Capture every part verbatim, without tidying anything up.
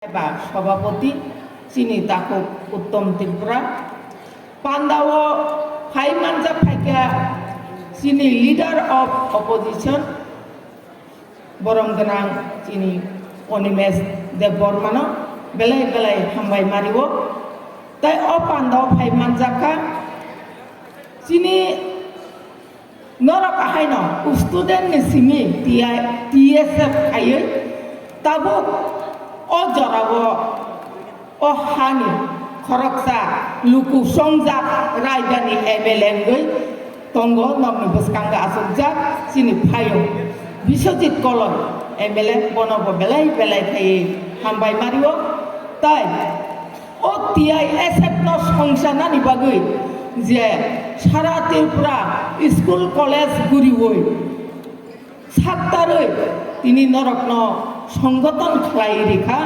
Eba Sabhapati chini takhuk Uttom Tripura, pandao phai manjak phaikha chini Leader of Opposition, borom gwnang chini Animesh Debbarmano belai belai hambai mario. Tai o pandao phai manjakha chini norok ahaino student ni simi T I, T S F khaiwi tabuk o jorao o hani khoroksa luku songjak raidani M L A wngwi tongo, nokni bwskango achukjak chini phayung Biswajit Koloi M L A, bono bo belai belai khaiwi hambai mario. Tai o T I S F no songchanani bagwi je sara Tripura school college guriwi saktarwi tini norokno songgoton khlai rikha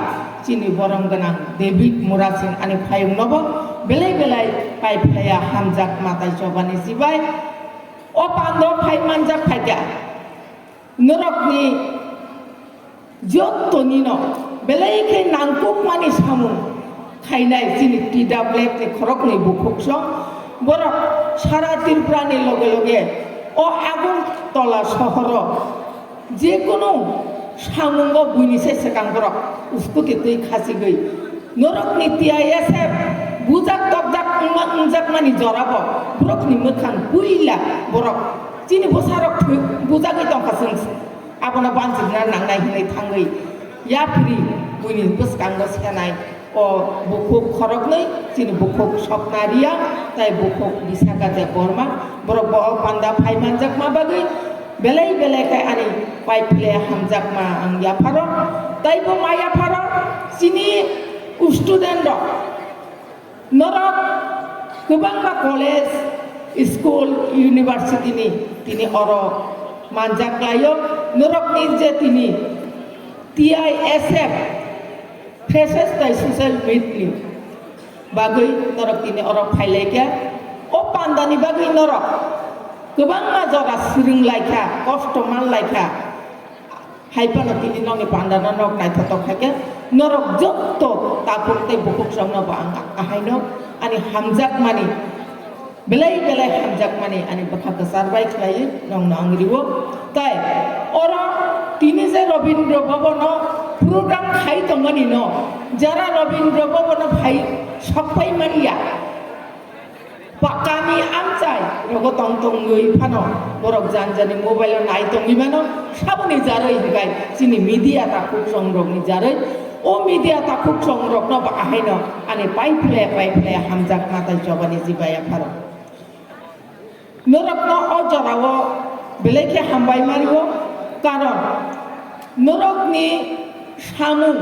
chini borom gwnang David Murasing ani phayungnobo belai belai pai phlaiya hamjak matai chobani sibai o pando phai manjak phaikha norokni jottonino belai khe nangkukmani samung khainai chini T W F ni khoroknwi bukhuk song. Borok sara Tripura ni loge loge o Agartala sohoro jekunu samungo buini se swkang borok uskuti twi khachigwi norokni T I S F bujak tokjak wngma wngjakmani jorabo borokni mwkhang puila borok chini bwsarok thwi bujagwi tongkha chwng. Abono banchikna nangnai hinwi thangwi yapri buini bwskango senai o bukhuk khoroknwi chini bukhuk Sopna Reang tai bukhuk Bisaka Debbarma, borok bo o panda phai manjakma bagwi belai belai khe ani pai phle hamjakma ang yapharo. Tai bo ma yapharo chini student rok Norok kwbangma college, school, university ni tini oro manjak laio. Norok ni je tini T I S F freshers tai social meet ni bagwi norok tini oro phailaikha. O panda ni bagwi norok kwbangma jora swrwng laikha, kosto man laikha. Hai phano tini nokni pandano nok naithotok hai khe norok jotto takhuk tei bukhuk songno bo ang ahaino ani hamjakmani belai belai hamjakmani ani bwkha kwchar bai khlaiwi nokno ang rio. Tai oro tini je Rabindra Bhavan o program khai tongmani no jara Rabindra Bhavan o phai sok pai manya. Pa-, kami amchai rogo tong tongwi phano borok jan jani mobile o nai tongwi mano, saboni jaroi hibai chini media takhuk chongrokni jaroi. O media takhuk chongrokno ba ahaino ani pai phle pai phle hamjak matai chobani jibaya pharo. Norokno o jorao belai khe hambai mario, karon norokni samung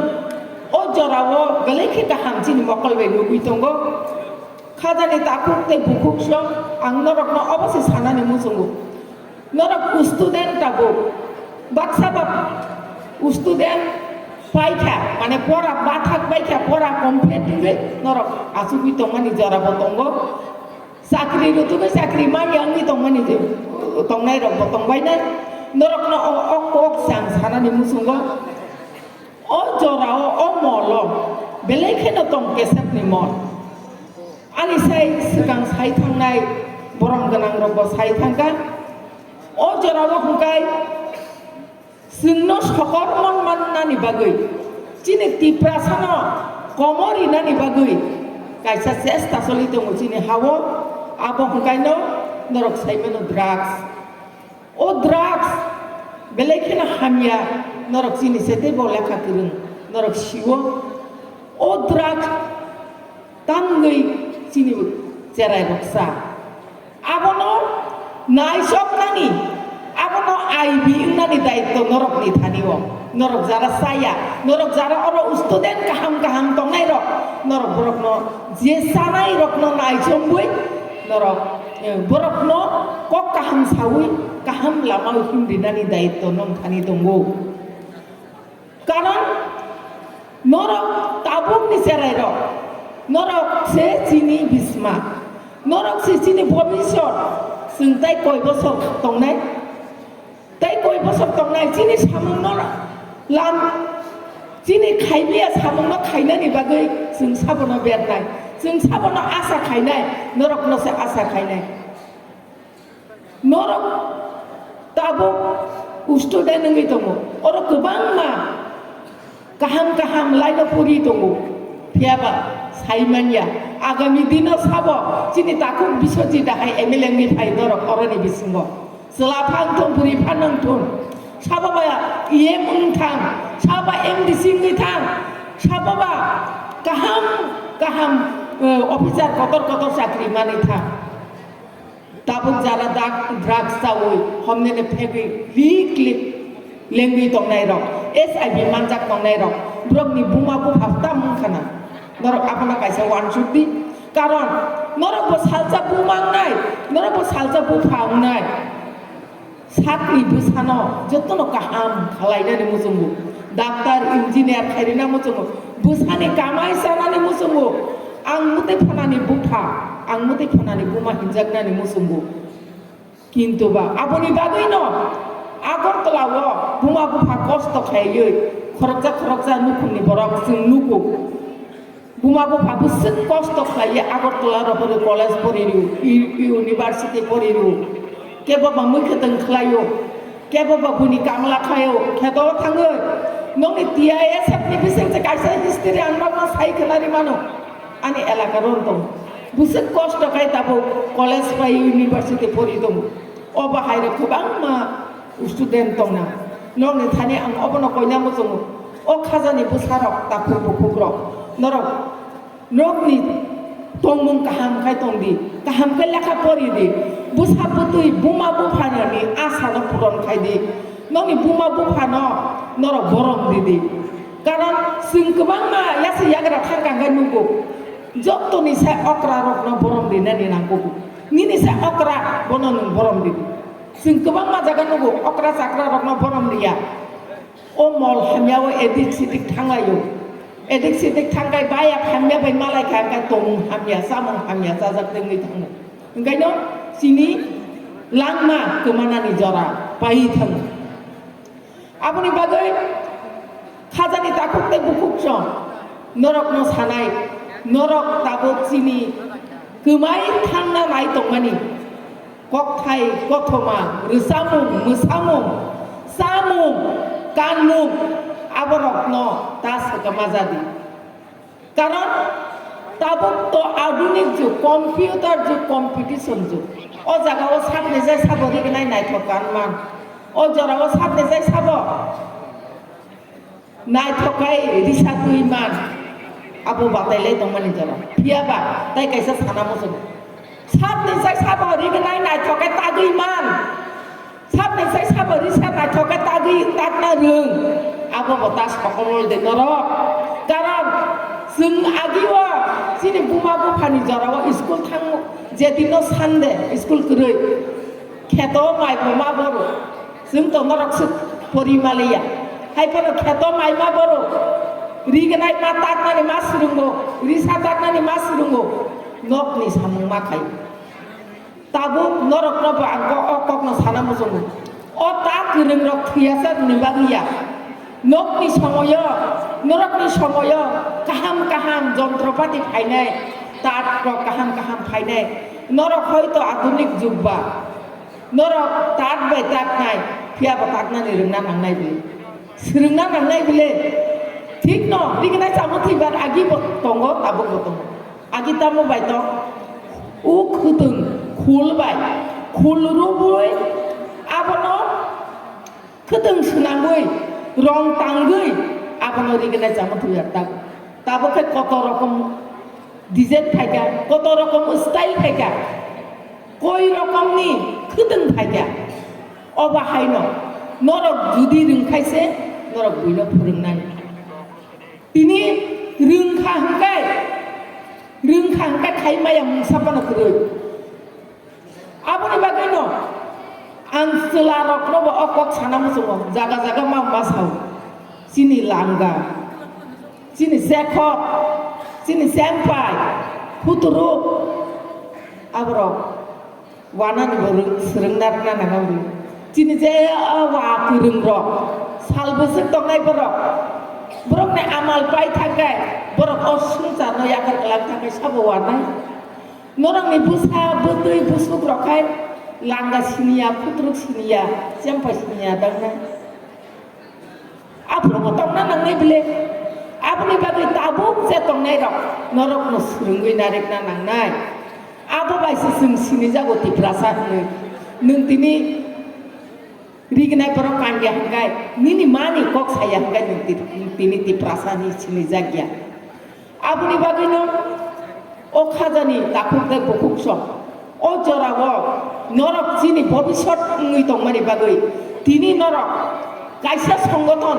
o jorao belai khe kaham chini mokol bai nugwi tongo. Khajani takhuk tei bukhuk song ang norokno obo se sanani muchungo. Norok student tabuk, baksa ba student paikha, mane pora bathak baikha, pora complete wngwi norok achugwi tongmani jorabo tongo. Chakri rutugwi chakri manya wngwi tongmani je, tongnai rokbo tongbainai. Norokno o, o kok se ang sanani muchungo. O jorao o molo belai kheno tong kesepni mol. Ani sai swkang sai thangnai borom gwnang rokbo sai thangkha. O jorao hwnkhe chwngno sokormon mannani bagwi, chini Tiprasano komo rinani bagwi kaisa chesta choli tongo chini hao. Abo hwnkhaino norok saimano drugs. O drugs belai kheno hamya, norok chini se teibo lekha kwrwng, norok sio. O drugs tangwi chini cherai rok sa. Abono naisoknani, abono I B wngnani daitto norokni thani o. Norok jara chaya, norok jara oro student kaham kaham tongnai rok, norok borokno je chanai rokno naichomwi norok, eh, borokno kok kaham sawi kaham lama o himrinani daitto nong thani tongo. Karon norok tabukni cherai rok, norok se chini bisma, norok se chini bobisot, chwng tai koi bosor tongnai. Tei koi bosor tongnai chini samungno lam Chini khaibiya samungno khainani bagwi chwng sabono bernai, chwng sabono asa khainai, norokno se asa khainai. Norok tabuk student wngwi tongo, oro kwbangma kaham kaham line-o pori tongo, phiyaba sai manya agami dino sabo chini takhuk Biswajit dahai M L A wngwi phai norok oroni bisingo. Chwla phang thung, bwrwi phang nang thung. Sabo ba E M wng thang, sabo ba M D C wngwi thang, sabo ba kaham kaham, eh, officer kotor kotor chakri manwi thang. Tabuk jara dak drugs chawi, homnene phegwi lik lik lengwi tongnai rok, H I V manjak tongnai rok, borokni buma bupha tam wngkha na. Norok abono kaisa uansuk di. Karon norok bo salsa buma wngnai, norok bo salsa bupha wngnai. Sakni bwsano jotono kaham khwlainani muchungo. Doctor, engineer khairina muchungo. Bwsani kamai chanani muchungo. Ang mwtwi phanani bupha, ang mwtwi phanani buma hinjaknani muchungo. Kintu ba aboni bagwino Agartala o buma bupha kosto khaiwi khoroksa khoroksa nukhungni borok chwng nugo. Buma bupha bwswk kosto khlaiwi Agartala rohorwi college poririo, u-, university poririo. Kebo ba mwkhwtwng khlaio, kebo ba buini kamla khlaio, kheto thangwi nokni T I S F ni bising se kaisa history ang nokno sai khwnari mano. Ani elaka ron tong. Bwswk kosto khai tabuk college bai university pori tongo. O bahai rok kwbangma student tongna. Nokni thani ang obono koina muchungo. O khajani bwsarok takhuk bukhukrok. Norok, norokni tongmung kaham khai tongdi. Kaham khe lekha poridi. Bwsa bwtwi buma buphanani asano puron khaidi. Nokni buma buphano norok borom ridi. Karon chwng kwbangma yasi yagra thangkha hwnkhe nugo. Jottoni sai okra rokno borom rinani nangkukgo. Nini sai okra bono nwng borom ridi. Chwng kwbangma jaga nugo okra chakra rokno borom riya. O mol hamya o edik sidik thanglaio. Edik sidik thangkai baya hamya bai malai kha hwnkhe tongmung hamya, chamung hamya chajak tengwi thango. Hwnkhaino chini langma kwmanani jora pai thango. Aboni bagwi khajani takhuk tei bukhuk chwng norokno sanai, norok tabuk chini kwmai thangna nai tongmani kokthai, kothoma, rwchapmung, mwsamung, chamung, kanmung aborokno ta swkama jadi. Karon tabuk to adunik jug, computer jug, competition jug. O jaga o sakni jai sabo rignai naithok kan man. O jora o sakni jai sabo naithok kai risa twi man. Abo batai lai tongmani jora. Phiya ba tai kaisa sana muchung. Sakni jai sabo rignai naithok kai tagwi man. Sabni sai sabo risa naithok khe tagwi tatna rwng. Abo bo ta sokomol de norok. Karon chwng agio chini buma buphani jorao school thang je dino Sunday school kwrwi. Kheto mai buma boru. Chwng to norok swk pori maliya. Hai phano kheto mai ma boru. Rignai ma tatnani ma swrwngo. Risa tatnani ma swrwngo. Nokni samung ma khai. Tabuk norokno bo ang ko-, o kokno sana muchungo. O ta kwrwngrok thwiyasa ni bagwi ya. Nokni somoyo, norokni somoyo kaham kaham jontropati phainai, tat rok kaham kaham phainai. Norok hoito adunik jug ba. Norok tat bai tatnai, phiya bo tatnani rwngna nangnai bile. Swrwngna nangnai bile. Thik no, rignai chamung thwibar agi bo tongo, tabuk bo tongo. Agi tamo bai tong, o khwtwng khul bai, khul rubui abono khwtwng swnamwi, rong tangwi abono rignai chamung thwiya ta-, tabuk khe kotor rokom design phaikha, kotor rokom style phaikha, koi rokomni khwtwng phaikha. Obo haino norok judi rwngkhaise norok buino phwrwngnai. Tini rwngkha hwnkhe, rwngkha hwnkhe khai maya mungsa phano kwrwi. Aboni bagwino ang chwlarokno bo o kok sana muchungo, jaga jaga ma ma sao. Chini langa, chini sekhok, chini sempai, khuturuk, aborok. Wanani bo rwng-, swrwngna rwna nango. Chini je, ah, wa kwrwng rok, sal bwswk tongnai borok, Borokni amal pai thangkhe, borok o swngcharno yakar kwlak thangkhe sabo wanai. Norokni bwsa, bwtwi, bwswk rok khai langa siniya, khutruk siniya, chempa siniya dangnai. Aphuru bo tongna nangnai bile. Aboni bagwi tabuk je tongnai rok norokno swrwngwi narikna nangnai. Abo bai se chwng sinijago Tiprasa hwnwi. Nwng tini rignai borok kangya hwnkhe, nini mani kok saya hwnkhe nwng ti-, tini Tiprasa hwnwi sinijak ya. Aboni bagwino o khajani takhuk tei bukhuk song. O jorao norok chini bobiswt wngwi tongmani bagwi tini norok kaisa songothon,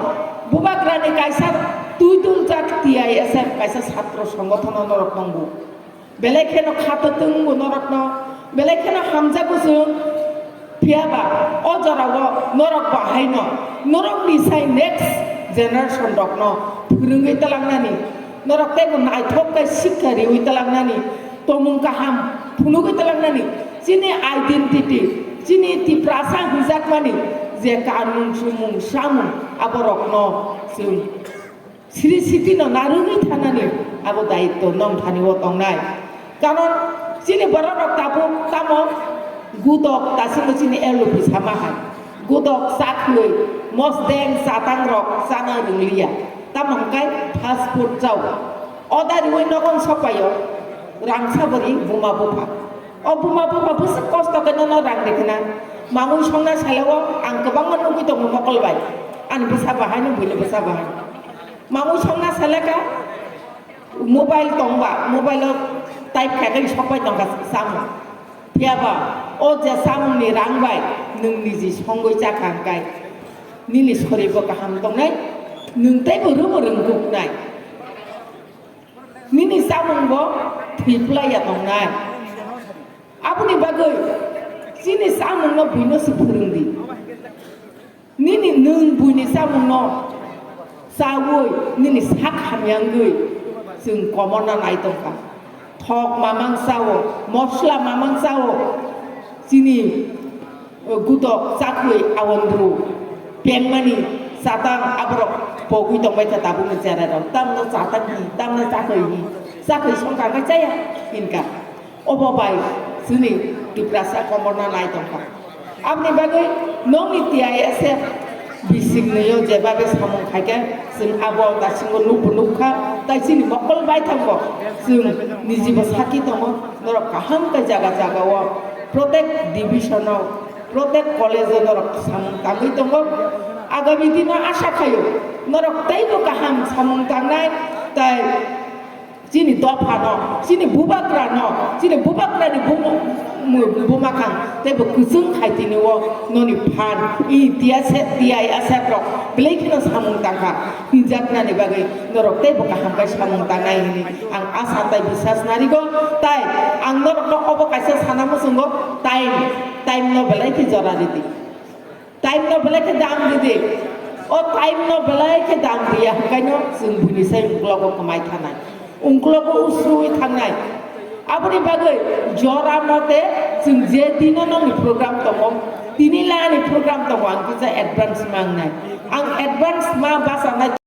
bubagrani kaisa twiduljak T I S F kaisa satro songothon norok tongo. Belai kheno khatotwng bo norokno, belai kheno hamjago chwng. Phiya ba o jorao norok bo haino norokni sai next generation rokno phwrwngwi twlangnani, norok teibo naithok khe sikha riwi twlangnani, tomung kaham phunugwi twlangnani, chini identity, chini Tiprasa hwnjakmani je kanun, chumung, samung, aborokno chwng siri sitino narwgwi thanani abo daitto nong thani o tongnai. Karon chini borok rok tabuk tamo gudok dasingo chini L P sama hai. Gudok chakhwlwi mosdeng chatang rok chana rwngliya. Tamo hwnkhe fast food chao. Oda riwi nogon sokpaio rang sabori buma bupha. O buma bupha bwswk kosto khe nono rang rikhna. Mamung songna salao ang kwbangma nugwi tongo mokol bai. Ani bwsa bahaino buini bwsa bahai. Mamung songna salaka mobile tongba, mobile o type khaikhe sokpai tongkha samung. Phiyaba o je samungni rang bai nwng niji songwi chakha hwnkhe nini soribo kaham tongnai, nwng teibo rwbo rwngkuknai. Nini samungbo thwi phlaiya tongnai. Aboni bagwi chini samungno buino se phwrwngdi. Nini nwng buini chamungno chaui nini sak hamya wngwi chwng komorna nai tongkha. Thok mamang chao, mosla mamang chao, chini, uh, gudok chakhwi awandru pengmani chatang aborok pogwi tongbai kha tabukni cherai rok. Tamno chatang hi, tamno chakhwi hi, chakhwi songkha khe chaya hinkha. Obo bai chini Tiprasa komorna nai tongkha. Aboni bagwi nokni T I S F bisingni o jebabe samung khaikhe chwng abo dasingo nukbo nukha, tai chini mokol baithangbo chwng nijibo saki tongo. Norok kaham khe jaga jaga o, protek division o, protek college o norok samung tangwi tongo. Agami dino asha khaio norok teibo kaham samung tangnai, tai chini dophano, chini bubagrano, chini bubagrani bum-, mu-, bumakhang teibo kwchwng khai tini o noni phan i T S F, T I S F rok belai kheno samung tangkha hinjaknani bagwi norok teibo kaham khe samung tangnai hwnwi ang asa tai bisas narigo. Tai ang norokno obo kaisa sana muchungo, time, time no belai khe jora ridi. Time no belai khe dam ridi. O time no belai khe dam riya hwnkhaino chwng buini sai ungklogo kwmai thanai. Ungklogo usrui thangnai. Aboni bagwi jora mote chwng je dino nokni program tongo, tini lani program tongo, ang kisa advance mangnai. Ang advance ma bachanai.